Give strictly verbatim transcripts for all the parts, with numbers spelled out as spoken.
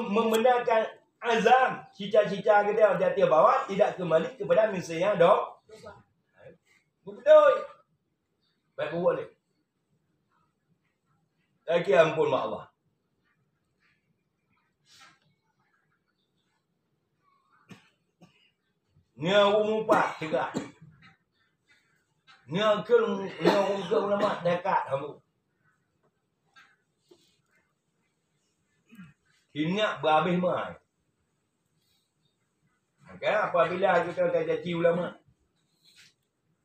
membenarkan azam, cita-cita geutanyoe di ateueh bahwa tidak kembali kepada meusinya do-, beutôi. Baik bubuet lé. Lagi ampun mak Allah. Nyoe ureueng mupat teuga. Nyoe keu, nyoe ureueng keu ulama dekat hamba. Ingat beuhabéh mai. Maka apabila kita tajaci ulama,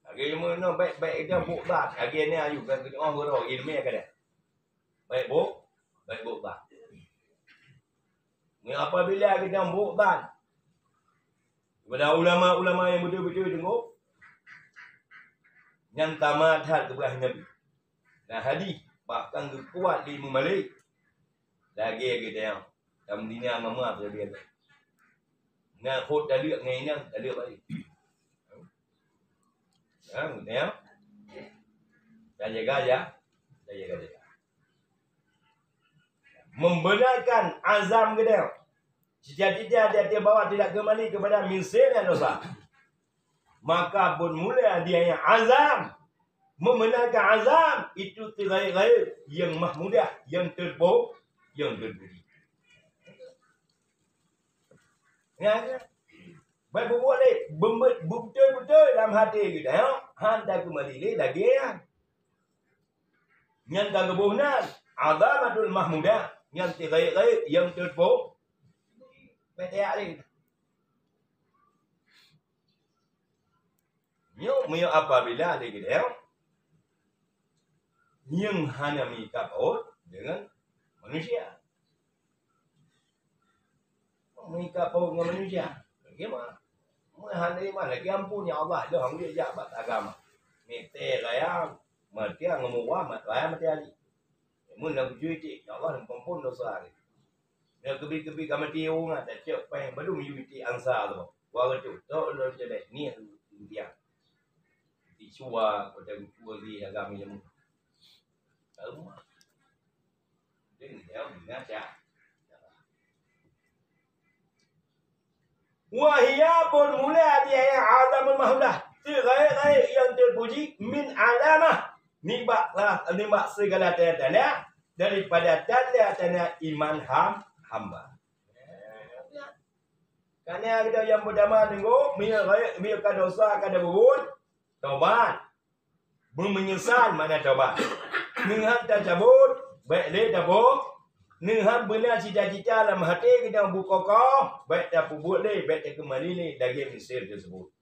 lagi ilmu nyoe baik-baik kita bukbat, lagi ni ayu kan kita orang guru ilmu kada. Baik buk, baik bukbat. Ni apabila kita bukbat kepada ulama-ulama yang betul-betul teungku, nyan tamat that keubeurah Nabi. Dan hadis bahkan geukuat di Imam Malik. Lagèe geutanyoe, tam dina mama tu dia. Nah, khot taleuek ngai nyang taleuek balik. Ha, geutanyoe. Dan jaga ya, dan jaga jaga. Membenarkan azam geutanyoe. Cita-cita di ateueh bahwa tidak kembali kepada meusinya dosa. Maka buet mulia dia nyang azam. Membenarkan azam itu teugaék-gaék nyang mahmudah, nyang teupo-, nyang teupuji. Ya, ya. Baik bubuet lé, beutôi-beutôi lam até geutanyoe, han takeumbali lé lagèe nyan. Nyan ka geuboh nan, azamatul mahmudah, nyan teugaék-gaék nyang teupo-, P T A lé. Nyoe meunyoe apabila lé geutanyoe nyang hana meuikat paut deungon manusia. Meuikat paut ngon manusia. Bagaimana? Meuhana iman lagi ampun ya Allah, dah anggét jak bak agama. Mite raya, mati ngon muwa, mat raya mati hari. Mun lam kujui tik, ya Allah, ampun dosa hari. Dah kebi-kebi ka mati ureueng, tak cek payah baru miyubi tik ansa tu. Wah tu, tok lon cedek ni dia. Di suwa, kota kucua di agama ilmu. Rumah. Wahia buet mulia di ayat azamul mahmudah, teugaék-gaék nyang teupuji, min alamah, nibak, nibak segala tanda-tanda daripada tanda-tanda iman ham-, hamba. Karena kita yang pertama tengok, mia, mia ka dosa, ka ada bubuet, tobat. Beumeunyeusal makna tobat. Neuhan tacabot, bèk lé taboh. Neuhan beuna cita-cita lam até geutanyoe beukokoh, bèk tapeubuet lé, bèk takeumbali lé lagèe miseue teuseubut.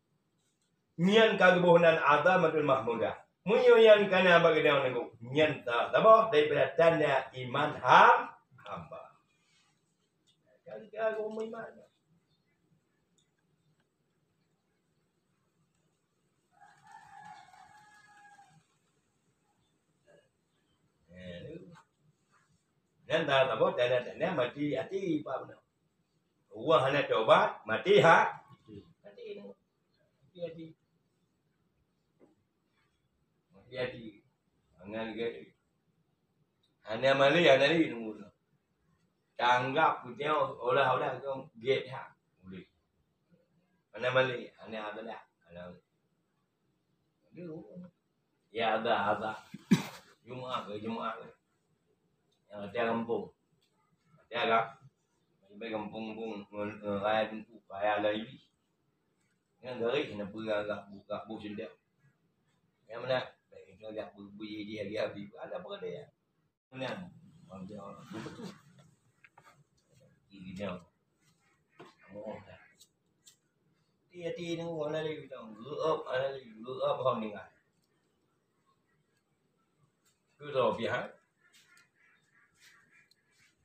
Nyan ka geuboh nan azamatul mahmudah. Meunyoe nyan ka na bak geutanyoe neugok, nyan ta-, saboh daripada tanda iman ham-, hamba. Kan ka geuboh iman. Nyan dah saboh tanda-tanda mati-ati, paham tak? Ureueng hana tobat, mati ha-, mati. Mati-ati. Mati-ati. Angan gèt. Hana malèe, hana lé nunggu. Tanggap putih olah-olah tu gèt ha. Boleh. Hana malèe, hana adalah. Hana. Aduh. Ya ada, ada. Jumaat ke, Jumaat ke. Yang ada kampung. Ada kan? Sampai kampung-kampung, eh, raya Teungku, raya Laili. Nyan garéh na peue agak buka boh sendok. Nyang meunan, bèk itu agak bu-, bu-, ji-, ji-, habis-habis. Ada apa kata ya? Meunan. Orang dia orang betul. Ini dia. Oh, dah. Hati-hati ni orang lari kita. Gerak lari, gerak orang tinggal. Keu droe pih, ha?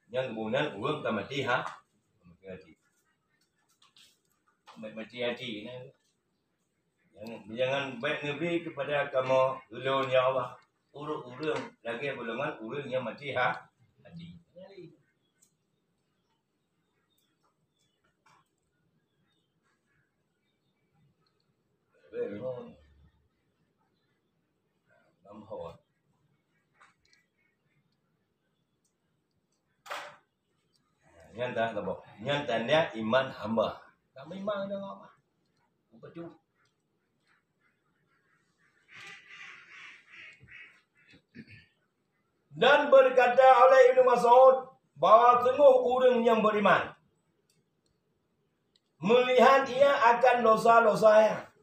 Nyang geuboh nan ureueng ka maté, ha? Maté até. Maté até, nah. Jangan, jangan bèk neubri keupada kamoe ulôn, ya Allah, ureueng-ureueng lagèe golongan ureueng nyang maté, ha? Até. Nyan tanda saboh. Nyan tanda iman hamba. Ka memang dah lama. Betul. Dan berkata oleh Ibnu Mas'ud bahwa sungguh ureuëng nyang beriman melihat ia akan dosa-dosanya,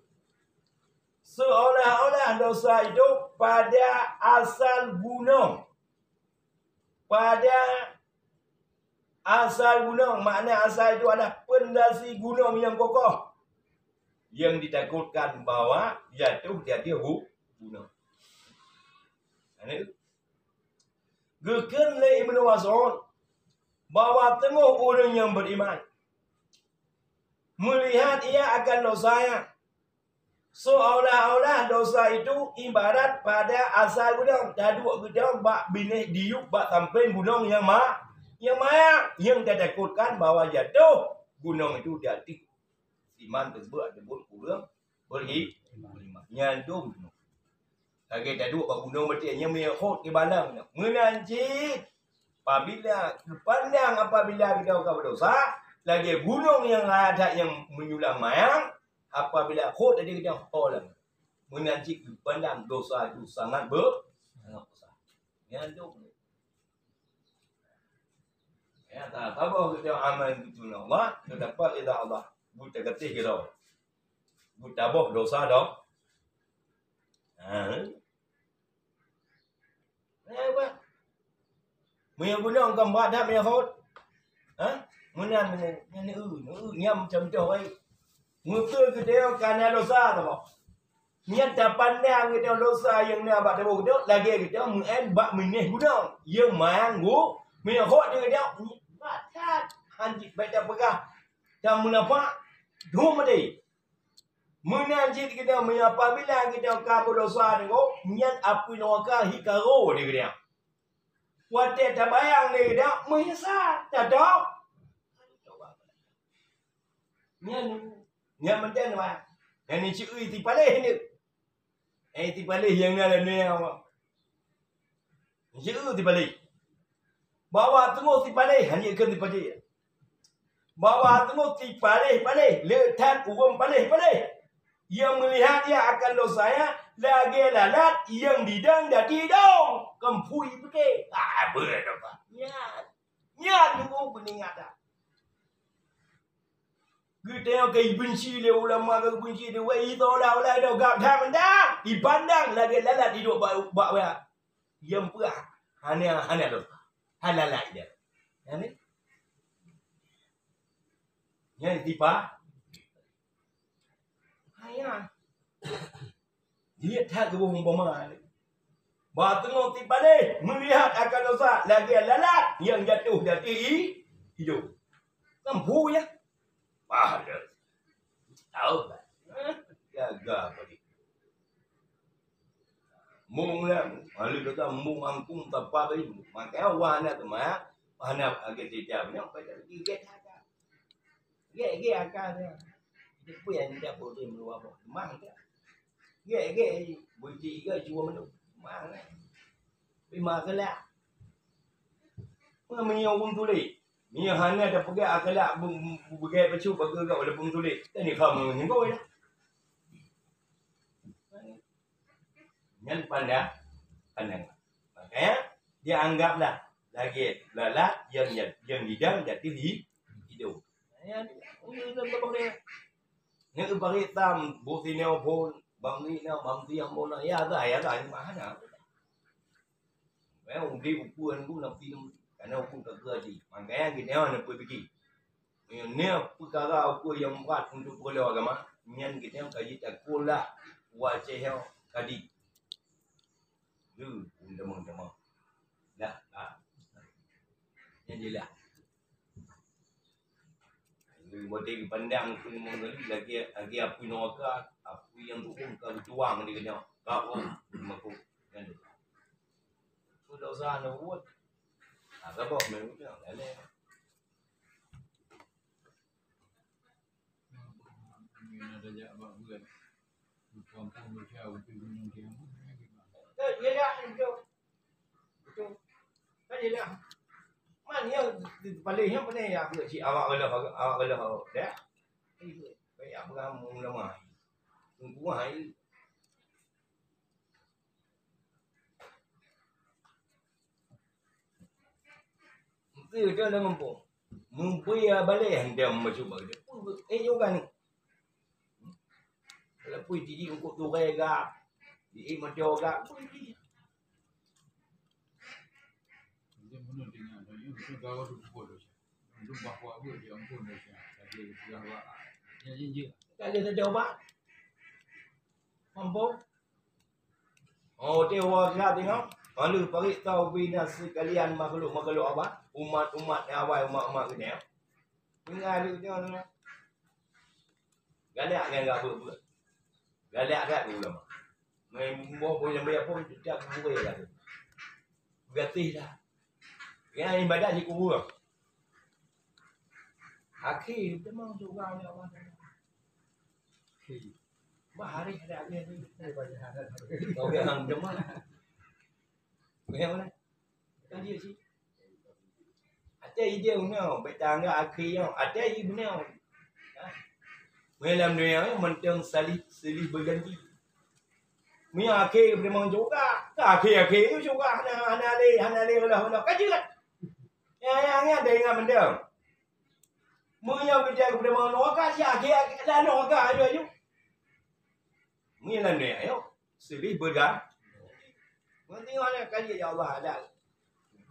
seolah-olah dosa itu pada asal gunung, pada asal gunung, makna asal itu adalah pondasi gunung yang kokoh, yang ditakutkan bahwa jatuh di atas gu-, gunung. Ini geukheun lé Ibnu Mas'ud bahwa teungoh ureuëng nyang beriman melihat ia akan dosanya, seolah-olah dosa itu ibarat pada asal gunung, taduek gunong bak binéh diyueb bak sampéng gunong nyang ma-, nyang manyang, nyang tatakutkan bahwa jatuh gunong itu di ateueh iman tersebut ataupun ureuëng beri-, beriman. Nyan tu gunong. Lagée taduek bak gunong berarti nyan meuhot di balang. Meunan cit, apabila geupandang apabila kita ka berdosa, lagée gunong nyang rayeuk that nyang menyulang manyang, apabila hot tadi kita ho lam. Meunan cit geupandang dosa itu sangat be-, sangat besar. Nyan tu. Ya, ta-, taboh kita amal beutôi Allah, kita dapat ridha Allah. Buta getih kita. Buta boh dosa dah. Ha. Eh, bah. Meunyoe gunong kon brat that meunyoe hot. Ha? Meunan, meunan, nyan, nyan, nyan, nyan macam tu, wai. Meukeue geutanyoe ka na dosa teuh. Nyan tapandang geutanyoe dosa nyang na bak tuboh geutanyoe, lagée geutanyoe meu'en bak binéh gunong. Nyang manyang gu, meunyoe hot geutanyoe, brat that. Han jeuet bèk tapeugah, tameunafak, dum maté. Meunan cit geutanyoe, meunyoe apabila geutanyoe ka beudosa nyoe, nyan apui neuraka hi ka ro di geutanyoe. Watée tabayang lé geutanyoe, meunyeusal, tatôb. Nyan, nyan mantong, bah. Nyan ni ceu'ui sipaléh ni. Eh, sipaléh nyang na lam dunia, bah. Jeuet sipaléh. Bahwa teungoh sipaléh, hana keu sipaléh. Bahwa teungoh sipaléh-paléh, le that ureuëng paléh-paléh. Nyang meulihat ia akan dosa nyan, lagée lalat nyang didong dati dong. Kon phui pike. Ah, beurapa. Nyan. Nyan ureuëng peuningat dah. Geutanyoe ka ibenci lé ulama, ka ibenci lé wai, seolah-olah dah gab that mantong. Ipandang lagée lalat iduek bak, bak, bak. Nyang peugah hana, hana dosa. Hana lalat dah. Nyan ni. Nyan tipa. Haya. Jeuet that geuboh umpama. Bah teungoh sipaléh meulihat akan dosa lagée lalat nyang jatuh di ateueh i-, iduek. Kan phui ya? Bah, dah. Tahu bah. Jaga apa ni? Mung lah. Lalu kata mung angkung tapa tadi. Makanya wah nak temak, wah nak agak sejam. Nak pada gigit. Gek-gek akan dia. Dia pun yang tidak boleh meluap. Mang dia. Gek-gek, bunyi ke cuma menung. Mang dia. Tapi masalah. Meunyoe ureuëng tuléh. Meunyoe hana tapeugah akhlak bu-, bu-, bugai pacu bagi gak walaupun tuléh. Tadi kamu menyenggol ya. Nyan pandang, pandangan. Makanya, dia anggaplah lagée lalat yang, yang, yang didang jatuh di iduek. Nyan, nyan, nyan, nyan, nyan, nyan, bang ni tam, bu sini pun, bang ni na, bang tiang pun, ya dah, ya dah, ini mah hana. Ya, undi uku anu, napi, karena uku tak gaji. Makanya, gini, ya, nak pergi. Nyoe peukara ukeue nyang brat untuk peureuloh agama, nyan geutanyoe ka jitakot lah u Aceh nyoe ka di. Lheueh, teuma-teuma. Dah, ah. Nyan jeulaih. Lheueh watée geupandang ukeue nyang lagée, lagée apui neuraka, apui nyang tu'ueng ka geutuang di geutanyoe. Ka, oh, meuko. Nyan. Peue dosa neubuet? Ah, saboh meunan, lalée. Nyan paléh nyan pané ya, cit awak geulah, awak geulah dah. Baik, apa kamu ulama? Tunggu hai. Mungkin dia dah mampu. Mungkin ya balai anda masuk bagi. Eh, juga ni. Kalau pun jadi untuk turai gak, jadi motor gak, pun jadi. Kalau ada ada ubat. Mampu. Oh, teuh wa kira tengok. Lalu parit tau bina sekalian makhluk-makhluk Allah, umat-umat nyang awai, umat-umat geutanyoe. Tinggai lé nyoe. Galak nyan gak beuet-beuet. Galak that ulama. Meuboh boh nyang beu apa, tiep gurée lah tu. Gaséh dah. Nyan ibadat di kubu. Akhé teuma doa ni Allah Taala. Bah, hari ada habis ni. Kau yang teuma. Kau yang mana? Kan dia sih. Até ide unoe, beta anggap akhé nyoe, até ide beuna. Ha? Meunyoe lam donya nyoe mantong salih silih beujanji. Meunyoe akhé beuna juga, ka akhé-akhé nyoe juga hana, hana lé, hana lé olah-olah. Ka jeuet. Ya, ya, ya, dah ingat mantong. Meunyoe bita beuna neraka, si akhé, akhé dah neraka aju-aju. Meunyoe lam donya nyoe, silih beuga. Meunyoe hana kali ya Allah ada.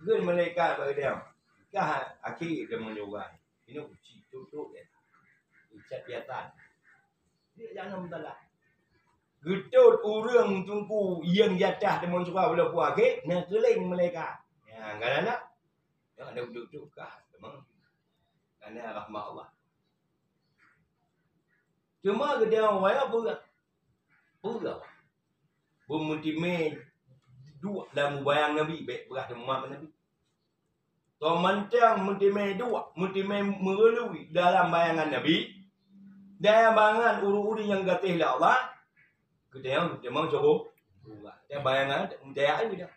Geun malaikat bak geutanyoe. Ka akhé teuma juga. Inoe uci tutup ya. Ucap biatan. Dia jangan mentalah. Geutôt ureuëng teungku nyang jatah teuma juga walaupun akhé, na keuléng malaikat. Ya, enggak ada nak. Ya, ada duduk-duduk kah teuma. Karena rahmat Allah. Cuma geutanyoe wayah peugah. Peugah. Beumeutimé duek lam bayang Nabi, bék peugah teuma Nabi. Toh mantong meutimé duek, meutimé meurului dalam bayangan Nabi. Dan bangan ureuëng-ureuëng nyang gaséh lé Allah, geutanyoe teuma suruh. Dan bayangan meudayak lé dah.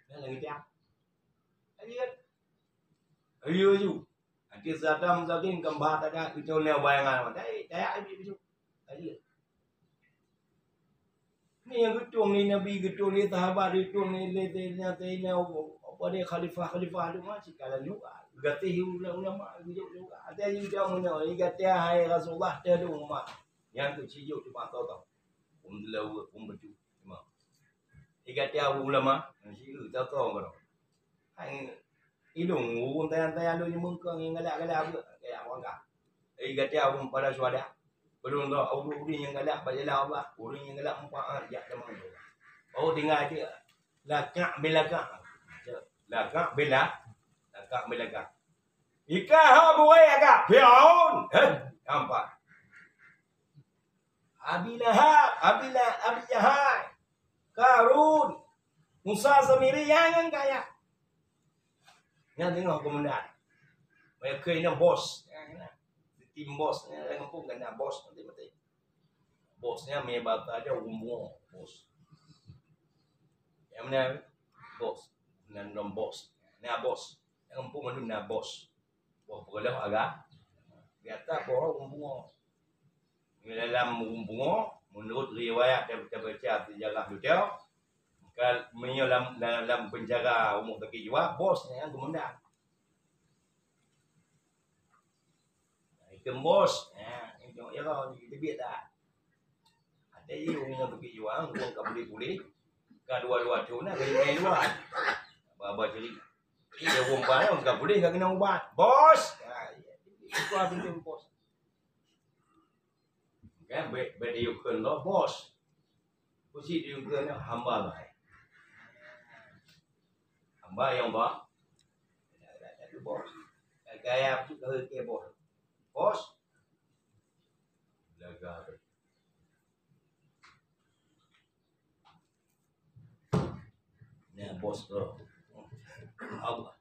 Dan lagi tiang. Lagi kan? Ayo ju. Akhé Saddam Hussein keumbah tada itu neu bayangan. Dai, dai abi bisu. Ayo. Ni nyang geutueng lé Nabi, geutueng lé sahabat, geutueng lé, lé, lé, lé, lé, apa dia, khalifah-khalifah tu mah, cikalan juga. Gaséh ulama-ulama, geutueng juga. Ada yang jauh mana, yang kata, "Hai Rasulullah, teuh dong umat." Nyang tu sijuk cuma tau-tau. Pun dilawa, pun betul. Cuma. Yang kata ulama, sijuk tau-tau. Hai, ilung, ureuëng tayang-tayang lôn nyeumeukeung nyang galak-galak beuet, galak bangga. Eh, gata ureuëng para syuhada. Belum tu, ureuëng-ureuëng nyang galak bak jalan Allah, ureuëng nyang galak manfaat jak teuma tu. Oh, tinggai je. Lakak bilakak. Lakak bila, lakak bilakak. Ika ha buai agak Firaun. Heh, nampak. Abi Lahab, Abi La-, Abi Jahal, Karun, Musa Samiri nyang kaya. Nyang teungoh komandan. Mereka ini bos. Tim bos ni, dalam kampung kena bos nanti mati. Bos ni, mie bata aja umur bos. Yang mana bos? Nan dong bos. Nah, bos. Yang kampung mana, nah, bos. Boh peureuloh agam. Di atas boh ureuëng pungo. Di dalam ureuëng pungo, menurut riwayat yang kita baca sejarah tu, kan, meunyoe lam, lam, lam penjara umu sakét jiwa, bos nyang geumeundang. Ikheun bos, ha, itu ya, itu biasa. Ada je ureuëng nyang beuki juang, ureuëng ka puléh-puléh, ka dua-dua thon na, ka lima dua. Ba-ba curi. Jadi ureuëng bai ka puléh ka keuneuk ubat. Bos! Ha, ya. Itu pintoe bos. Kan, baik, baik dia kheun lo bos. Kusi dia kheun hamba lah. Hamba nyang ba. Bos. Gaya tu ke bos. Bos. Belaga. Nah, bos tu. Allah.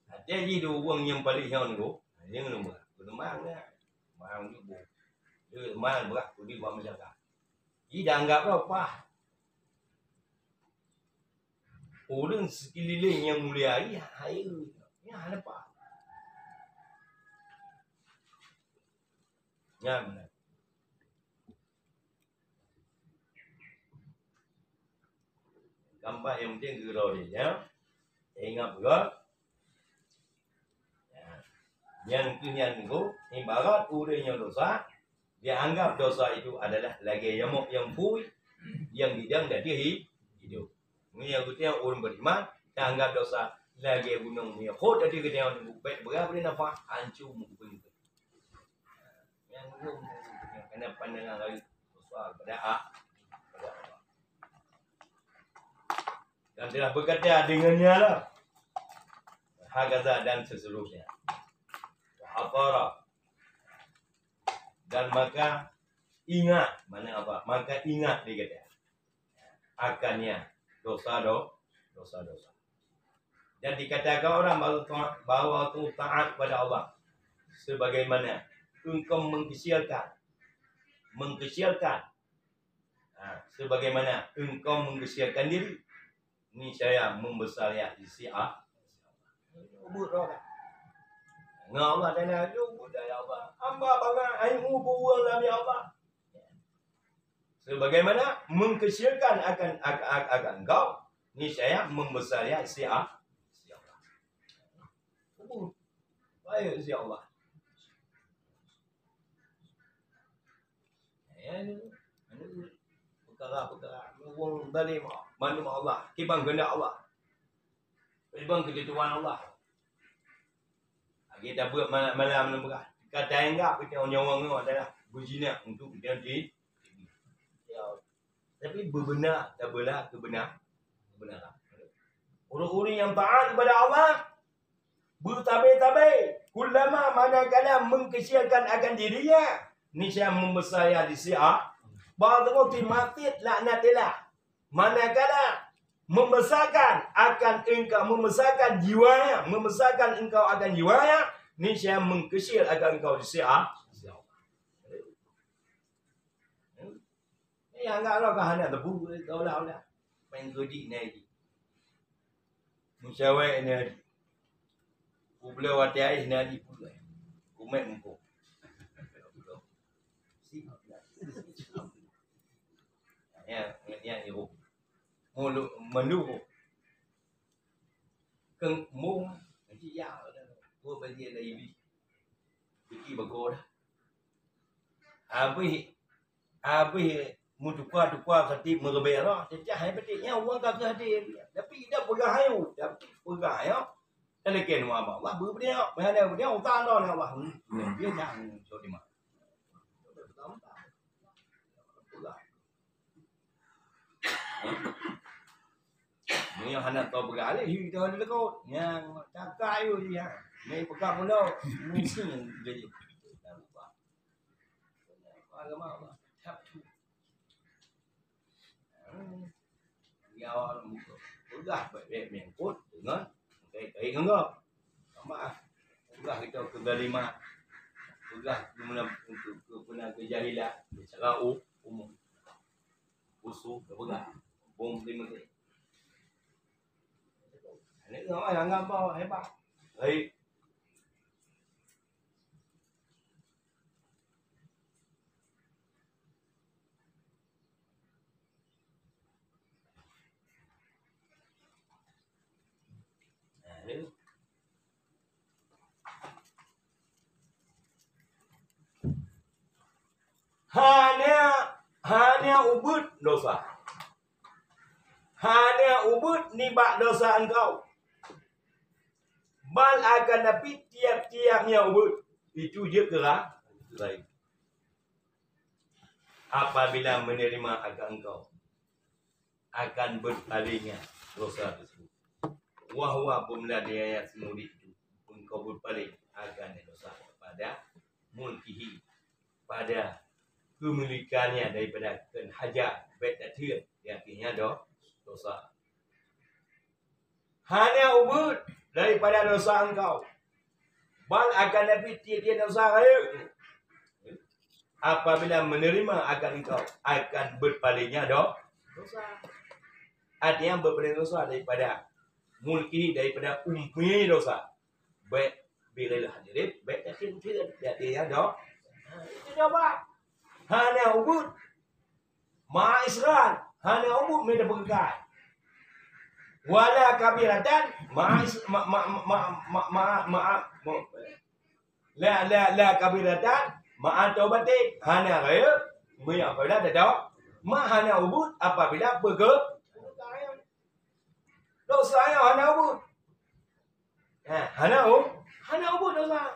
Ada ji dua ureuëng nyang paling nyoe tu. Nyang nombor. Peneumang nya. Mang ju bu. Dia mang beurah tu di bawah masyarakat. Ji dianggap apa? Ureuëng sikeulileng nyang mulia, hai, nyan hana pat. Nyan. Keempat nyang penting keudroe dia, ya. Ingat betul. Ya. Nyang keu nyan nyoe, ibarat ureuëng nyang dosa, dia anggap dosa itu adalah lagée nyamok nyang pui, nyang gidang dan dia hi-, hidup. Nyoe nyang geutanyoe ureuëng beriman, ta anggap dosa lagée gunong nyang khot, jadi geutanyoe nunggu bek beurah beri nafah, hancur mukeue. Nyang ureuëng kena pandangan lain, dosa pada a-, pada Allah. Dan telah berkata dengan nyalah. Hakaza dan seterusnya. Wa atara. Dan maka ingat, mana apa? Maka ingat dia kata. Akannya dosa do, dosa-dosa. Dan dikatakan orang baru taat, baru tu taat kepada Allah. Sebagaimana engkau mengkecilkan, mengkecilkan Ha, sebagaimana engkau mengkecilkan diri, niscaya membesar ya di sisi Allah. Ubit roh dah. Ngon Allah Taala, ubit dah ya Allah. Hamba bangai, hai mu buang lam ya Allah. Sebagaimana mengkecilkan akan, akan, akan engkau, niscaya membesar ya di sisi Allah. Ubit. Baik, sisi Allah. Ya, ni, anu, perkara-perkara wong zalim, mandum Allah, kiban kehendak Allah. Kiban ketentuan Allah. Lagi tabuet malam-malam lom beurah. Ka taanggap kita nyawa nyoe adalah beuzina untuk kita di, ya. Tapi beubeunar, tabeula keubeunar, kebenaran. Ureuëng-ureuëng nyang taat kepada Allah, beutabe-tabe, kullama, manakala mengkecilkan akan dirinya, niscaya membesar ya di sisi Allah. Ba'dhu timatit laknatillah. Manakala membesarkan akan engkau, membesarkan jiwanya, membesarkan engkau akan jiwanya, niscaya mengkecil akan engkau di sisi Allah. Nyang anggap droe ka hana teupeu, seolah-olah main keudik nai jih. Meusyawai nai jih. Kubloe watée aih nai jih pulai. Kumet muko. Ya, ya, ya. Mulu, mulu. Keng mung, nanti ya, buat bagi ada ibi. Biki bagoe dah. Habis, habis meutukar-tukar keutik meureubek roh, teucah hai peutik nyan ureuëng ka keuh hadir. Tapi ida peugah ayu, tapi peugah ayu. Talakée ngon Allah, Allah beu peudiak, meuhana peudiak, utang droe ngon Allah. Hmm, dia jangan, so di mana? Peugah. Meunyoe hana tao peugah aleh, hi tao leuko. Nyang cakak yue dia. Mei peugah mulo. Mungkin jadi. Agama Allah. Tap tu. Ya, peugah baik-baik mengikut dengan baik-baik ngon. Sama. Peugah kita kezaliman. Peugah guna untuk kebenaran kejahilan. Bicara u-, umum. Usu, dah peugah. Bom lima kali. Aneuk nyoe anggap apa hebat. Baik. Hana, hana ubeuet dosa. Hana ubeuet nibak dosa engkau. Bal akan tapi tiap-tiap nyang ubeuet. Itu jeuet keu ra-, laén. Apabila menerima akan engkau, akan berpalingnya dosa tersebut. Wahwa peumeuladaian seumudi itu, engkau berpaling akan dosa kepada mulkihi, pada kemilikannya daripada keuhajat, bèk tatheun, artinya do-, dosa. Hana ubeuet daripada dosa engkau. Bal akan tapi tiep-tiep dosa rayeuk. Apabila menerima akan engkau, akan berpalingnya do-, dosa. Artinya beupeureulée dosa daripada mulki, daripada ummi dosa. Bék biril hadirin, bék yakin-yakin, yakin ya dok. Itu coba. Hana ubit. Ma'a isran, hana ubit mita peugah. Wala kabiratan, ma'a is-, ma, ma, ma, ma, ma, ma, ma, la, la, la kabiratan, ma'a taubatin, hana rayeuk, meunyoe apabila tatau, ma hana ubit apabila peugah. Dosa nyoe hana ubit. Ha, hana u-, hana ubit dosa.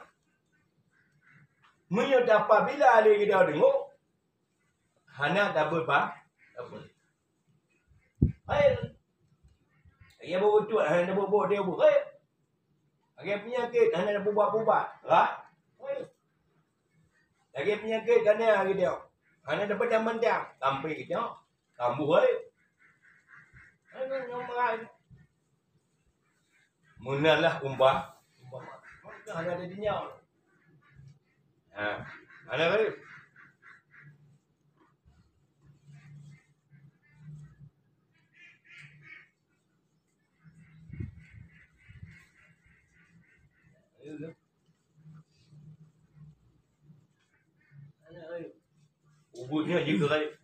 Meunyoe apabila lé geutanyoe deungoe, hana tabeuet ba-, tabeuet. Hai. Lagèe beuet-beuet, hana tabeuet-beuet, dia beuet. Hai. Lagèe peunyakét, hana tabeuet ubat-ubat. Ra? Hai. Lagèe peunyakét gana geutanyoe, hana tabeuet mantang, sampai geutanyoe kambuh, hai. Hai, nyoe meurai. Meunan lah umpama. Umpama. Maka hana ada dinya. Ha. Hana kali. Ubitnya jeuet keu rayeuk.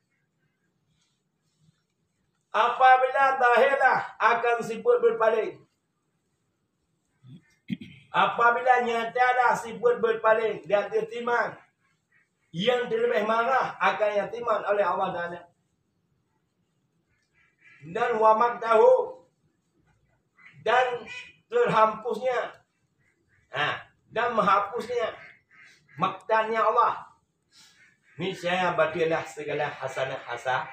Apabila zahirlah akan sifeuet beupaleng. Apabila nyatalah sifeuet beupaleng di ateueh timan nyang teuleubeh marah akan nyang timan oleh Allah Taala. Dan wa maqtahu, dan terhampusnya, ha, dan menghapusnya maktannya Allah. Niscaya bateulah segala hasanah hasa-,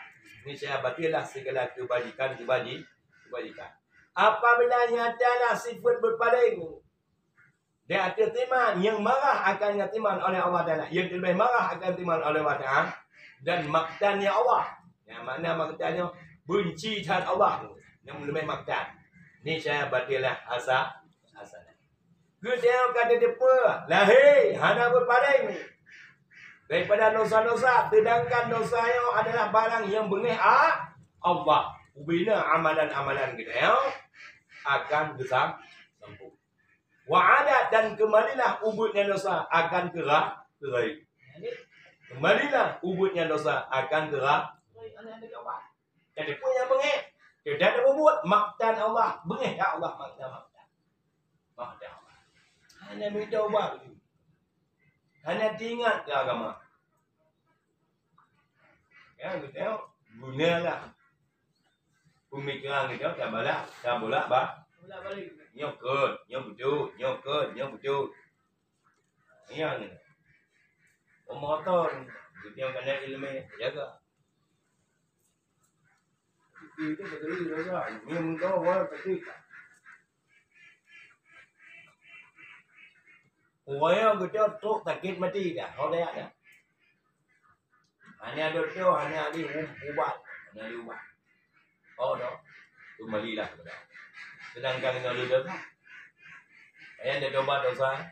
niscaya bateulah segala kebajikan, kebaji-, kebajikan. Apabila nyatalah sifeuet beupaleng di ateueh timan nyang marah akan nyang timan oleh Allah Taala, nyang teuleubeh marah akan timan oleh Allah Taala, dan maktannya Allah. Nyang makna maktannya benci that Allah, nyang leubeh maktan. Niscaya bateulah hasa-, hasanah. Geutanyoe ka tateupeue lahé hana beupaleng daripada dosa-dosa, sedangkan dosa nyoe adalah barang nyang beungéh a-, Allah. Ubena amalan-amalan geutanyoe akan geusam-, sampôh. Wa adat, dan keumalilah ubit nyan dosa akan keura-, keurayeuk. Keumalilah ubit nyan dosa akan keura-, Ka teupeue nyang beungéh. Teudah tapubuet, maktan Allah. Beungéh that Allah, maktan, maktan. Maktan Allah. Hana mita ubat. Hana teuingat keu agama. Ya, geutanyoe gunalah peumikiran geutanyoe tabolak, tabolak ba-, nyoe kheun, nyoe beutôi, nyoe kheun, nyoe beutôi. Nyan. Pemotor, geutanyoe kana iéleumé, jaga. Itu betul juga. Ini mudah, wah, betul. Orang yang betul trok sakit mati dah. Kau dah ada. Hana dokto, hana ahli u-, ubat, hana ahli ubat. Oh, no. Keumalilah kepada. Sedangkan ngon lé dosa. Payah dia tobat dosa.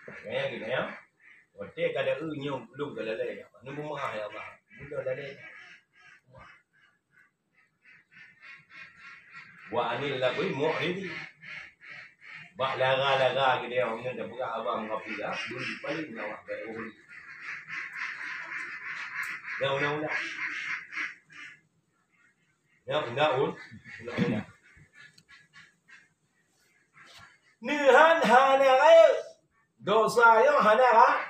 Payah gitu ya. Watèe ka ada eu nyoe lôn ka lalai. Nyoe beumaah ya Allah. Mudah lalai. Wa anil lagwi mu'ridi. Bak lara-lara geude ngon tapeugah haba meukapilah, beupaléng nyawa bak ureueng. Undang-undang. Undang-undang. Neuhan hana rayeuk. Dosa nyoe hana ra-,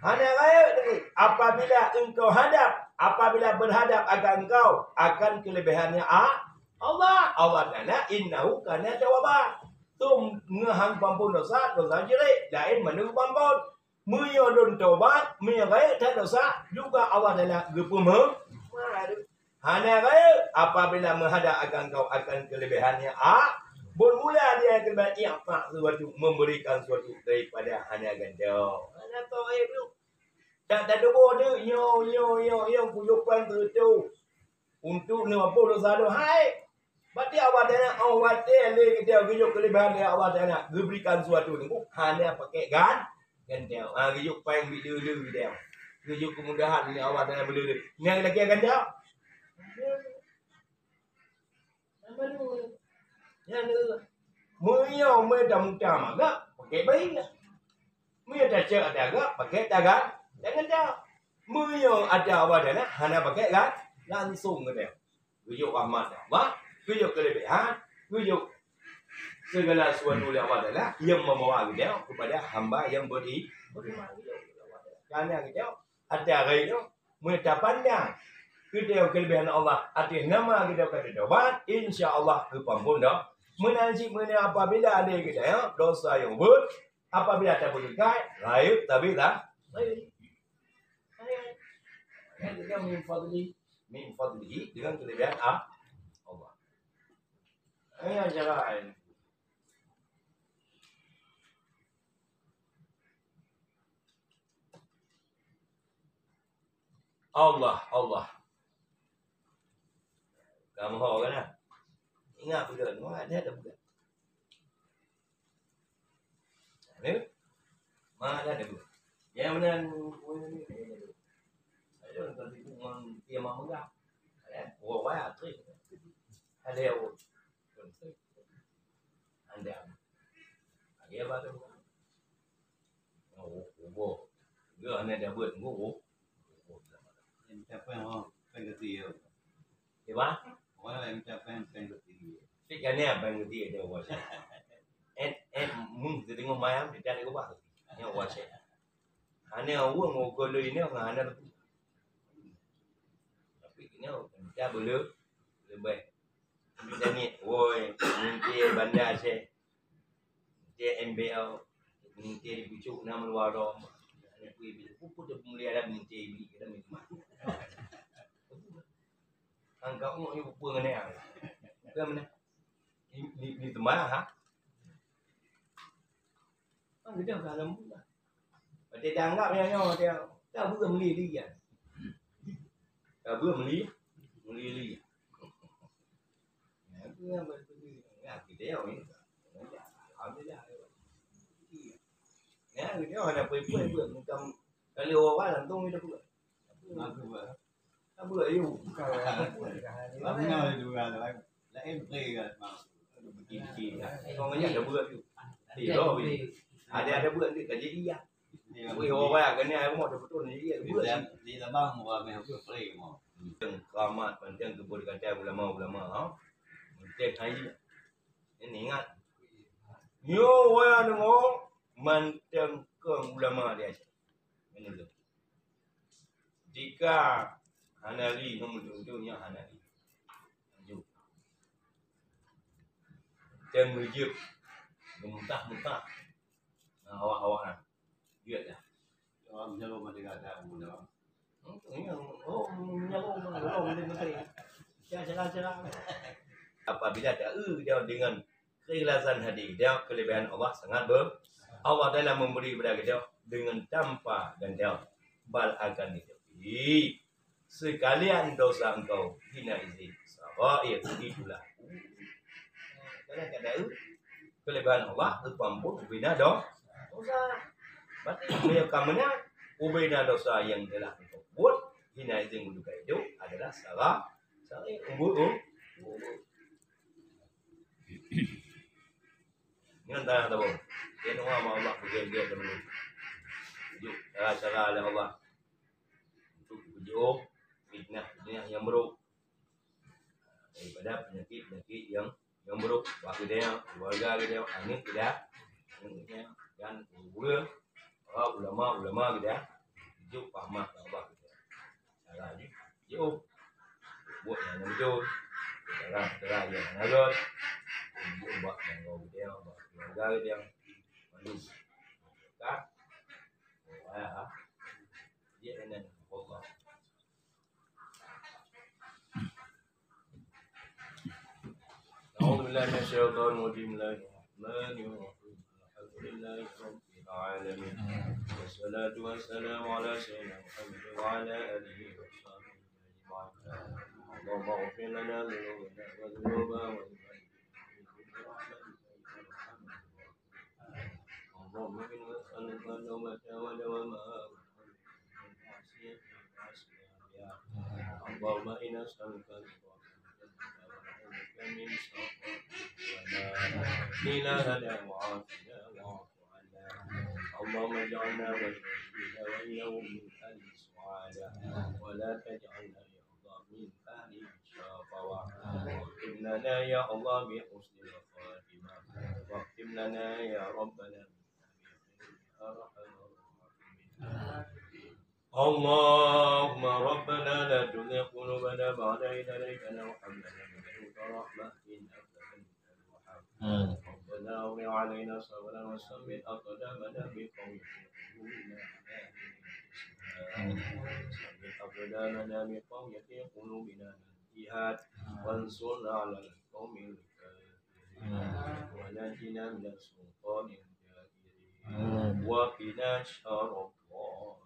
hana rayeuk lagèe apabila engkau hadap, apabila berhadap akan engkau akan kelebihannya a-, Allah. Allah Taala, "Innahu kana tawwaba." Tum ngeuhang pampon dosa, dosa jeuet, laén mandum pampon. Meunyoe lôn tobat, meunyoe rayeuk that dosa, juga Allah Taala geupeumeung-, Hana rayeuk apabila meuhadap akan kau akan kelebihannya, a, bermula dia kelebihan i'ta sesuatu, memberikan sesuatu daripada hana gantong. Hana tau rayeuk tu. Tak tatuboh tu, nyo, nyo, nyo, nyo, kuyup pan tu. Untuk lima puluh dosa tu, hai. Berarti Allah Taala, oh, watèe lé kita geuyue kelebihan dari Allah Taala, geuberikan sesuatu tu, hana pakai gan-, gantong. Ha, geuyue paeng bit le-le gantong. Geuyue kemudahan ni Allah Taala beu le-le. Nyang lagèe gantong. Nyan, meunyoe meutameuta magak, pakèk bayi lah. Meunyoe tacok ata gak, pakèk tagan, tangan ta. Meunyoe ata Allah Taala hana pakèk kan, langsung geutanyoe. Geujok rahmat Allah, geujok keuleubèhan, geujok segala sesuatu lé Allah Taala nyang membawa geutanyoe kepada hamba nyang beri-, beriman. Karena geutanyoe ata geutanyoe meutapandang geutanyoe keuleubèhan Allah ateueh nama geutanyoe ka teutobat, insya Allah geupeuampon dosa. Meunan cit meunan apabila ada geutanyoe dosa nyang buet, apabila tapeugah, rayeuk tabila. Rayeuk. Rayeuk. Kan geutanyoe min fadli, min fadlihi, dengan keuleubèhan a-, Allah. Nyan cara laén. Allah, Allah. Kamoe ho kan? Ingat beutôi, nyoe ada, ada bukan? Ada? Mana ada bukan? Yang mana? Ada, ada. Ada orang tak tipu ngon dia mau megah. Ada, oh, wah, trip. Ada yang, oh. Anda. Ada apa tu? Oh, oh, oh. Dia hanya dah buat, oh, oh. Yang siapa yang mau pengerti ya? Di mana? Orang yang siapa yang pengerti ya? Cit kan ni apa yang dia ada buat? Eh, eh, mung, dia tengok mayam, dia tak ada ubah. Yang buat saya. Hana ureueng ukeue lôn inong hana teupeu. Tapi keunoe ka beuleu-, leubeh. Langét, woi, meuntée Banda Aceh. Meuntée M B O, meuntée di pucuk na meuluwa rom. Pue-pue teumulia lam meuntée bi, lam meuntée. Angka umu ibu pue ngon ayang. Bukan mana? Ni, ni, ni teuma, ha? Kan geutanyoe ka lom buka. Watèe tanggap nyan nyoe, watèe tabeue meuli lé nyan. Tabeue meuli, meuli lé nyan. Nyan tu nyang beutôi. Nyan kita nyoe ni. Alhamdulillah. Nyan kita ada pui-pui buat macam kali orang langsung kita buat. Aku buat. Apa ayu? Bukan orang. Lamun ada dua orang lain, lain pergi kan, mau. Beki-beki kan. Orang banyak dah buat tu. Tidak, ada, ada buat tu, tak jadi ya. Weh, orang banyak kan ni, aku mau ada betul ni, ya, buat. Di, di Sabang, orang main apa, pergi mau. Keramat, panjang kebun kata ulama-ulama, ha? Manteng hai. Ini ingat. Nyoe waya deungoe, manteng keu ulama di Aceh. Ini tu. Jika hana li, nyoe muncul-muncul, nyoe hana li. Lanjut. Dan meujeuet, meumutah-mutah. Nah, awak-awak nah. Jeuet dah. Orang meunyoe mati kata, oh, meunyoe, meunyoe, menteri. Cara-cara. Apabila ada, eh, dia dengan keikhlasan hati, dia kelebihan Allah sangat ber-, Allah Taala memberi kepada kita dengan tanpa dan dia bal akan ditepi sekalian dosa engkau hina izin. Sabair, itulah. Kadang-kadang kelebihan Allah, terpampun ubena do-, dosa. Berarti, beliau ka menang, ubena dosa yang telah engkau buat, hina izin menduga itu adalah salah, salah umur, umur. Nyan tayang tabông. Dia nunggu sama Allah, pergi-pergi teman. Juk, cara-cara oleh Allah. Untuk tujuh fitnah-fitnah yang buruk. Daripada penyakit-penyakit yang, yang buruk. Bak kita yang, keluarga kita yang, anak kita, anak kita, dan guru, para ulama-ulama kita. Juk paham Allah kita. Cara ni, juk. Buat yang betul. Cara-cara yang betul. Juk bak yang kita, bak keluarga kita. Malu. Kan? Wah. Dia kena Allah. أعوذ بالله من الشيطان الرجيم. بسم الله الرحمن الرحيم. الحمد لله رب العالمين. والصلاة والسلام على سيدنا محمد وعلى آله وصحبه أجمعين. اللهم اغفر لنا ذنوبنا وذنوب والدينا. اللهم إنا نسألك التوبة ودوامها والعزم من معصيتك وحسن عبادتك. اللهم إنا نسألك التوبة ونعوذ بك من سخطك. لنا وعافنا واعف عنا. اللهم اجعلنا والوالدين واليوم الآخر سعداء، ولا تجعلنا يا الله من أهل الشقاوة. واختم لنا يا الله بحسن الخاتمة. واختم لنا يا ربنا يا أرحم الراحمين. اللهم ربنا لا تزغ قلوبنا بعد إذ هديتنا وهب لنا من لدنك رحمة إنك أنت الوهاب. آمين. ربنا أفرغ علينا صبرا وثبت أقدامنا بقوة في قلوبنا. آمين. ثبت أقدامنا بقوة في قلوبنا الجهاد وانصرنا على القوم الكافرين. ونجنا من السلطان الجائرين. وقنا شر الظالمين.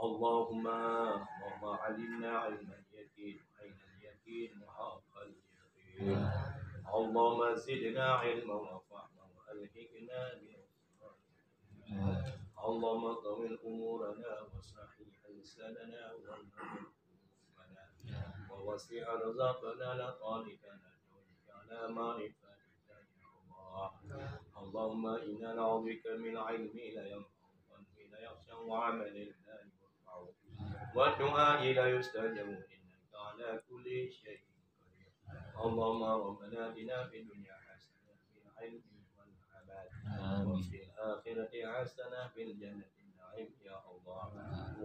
اللهم، اللهم علمنا علم اليقين، عين اليقين وحق اليقين. اللهم زدنا علما وفهما وألحقنا بالصالحين. اللهم طول أمورنا وسهل ألساننا ونور قلوبنا ووسع أرزاقنا لطالبنا جودك على معرفتك يا الله. اللهم إنا نعوذ بك من علم لا ينفع وقلب لا يخشع وعمل لا يرفع ودعاء لا يستجاب إنك على كل شيء قدير. اللهم ربنا آتنا في الدنيا حسنة وفي العلم والعمل وفي الآخرة حسنة وفي الجنة النعيم يا الله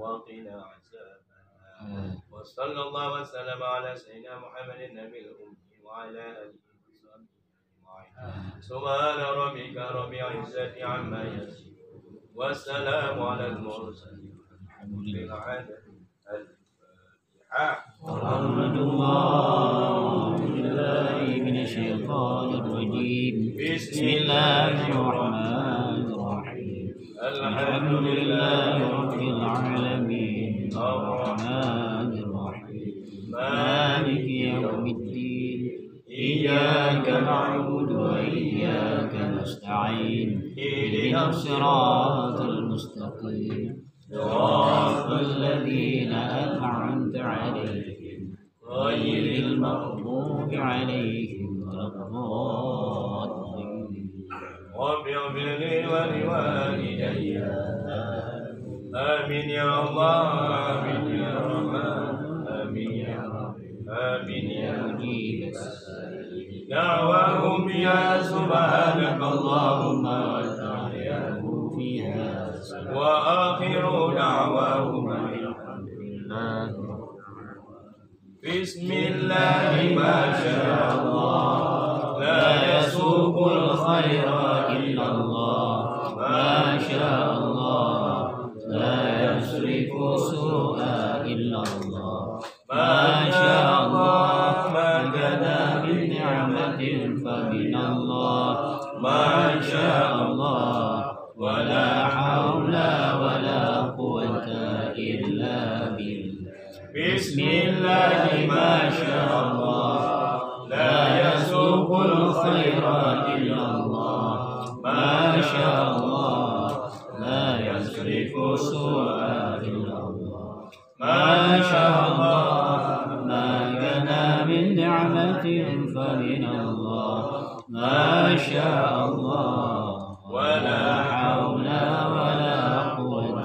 وقنا عذاب النار. وصلى الله وسلم على سيدنا محمد النبي الأمي وعلى آله وصحبه أجمعين. سبحان ربك رب العزة عما يصفون. والسلام على المرسلين. والحمد لله. الفاتحة. أعوذ بالله من الشيطان الرجيم. بسم الله الرحمن الرحيم. الحمد لله رب العالمين. الرحمن الرحيم. مالك يوم الدين. إياك نعبد وإياك نستعين. اهدنا الصراط المستقيم. صراط الذين أنعمت عليهم غير المغضوب عليهم ولا الضالين. رب اغفر لي ولوالدي. آمين يا الله، آمين يا رحمن، آمين يا رب، آمين يا مجيب السائلين. دعواهم فيها سبحانك اللهم وتحياهم فيها سلام. وآخر دعواهم أن الحمد لله رب العالمين. بسم الله ما شاء الله، لا يسوق الخير إلا الله. ما شاء الله، لا يصرف السوء إلا الله. ما شاء الله، ما كان من نعمة فمن الله. ما شاء الله، ولا حول ولا قوة إلا بالله. بسم الله ما شاء الله، لا يسوق الخير إلا الله. ما شاء الله، لا يصرف السوء إلا الله. ما شاء الله، ما كان من نعمة فمن الله. ما شاء الله، ولا حول ولا قوة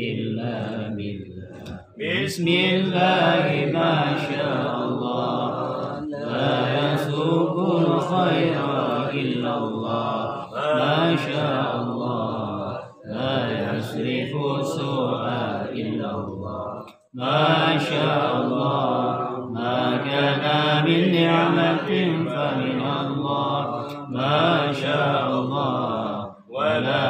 إلا بالله. بسم الله ما شاء الله، لا يسوق الخير إلا الله. ما شاء الله، لا يصرف السوء إلا الله. ما شاء الله، ما كان من نعمة فمن الله. ما شاء الله، ولا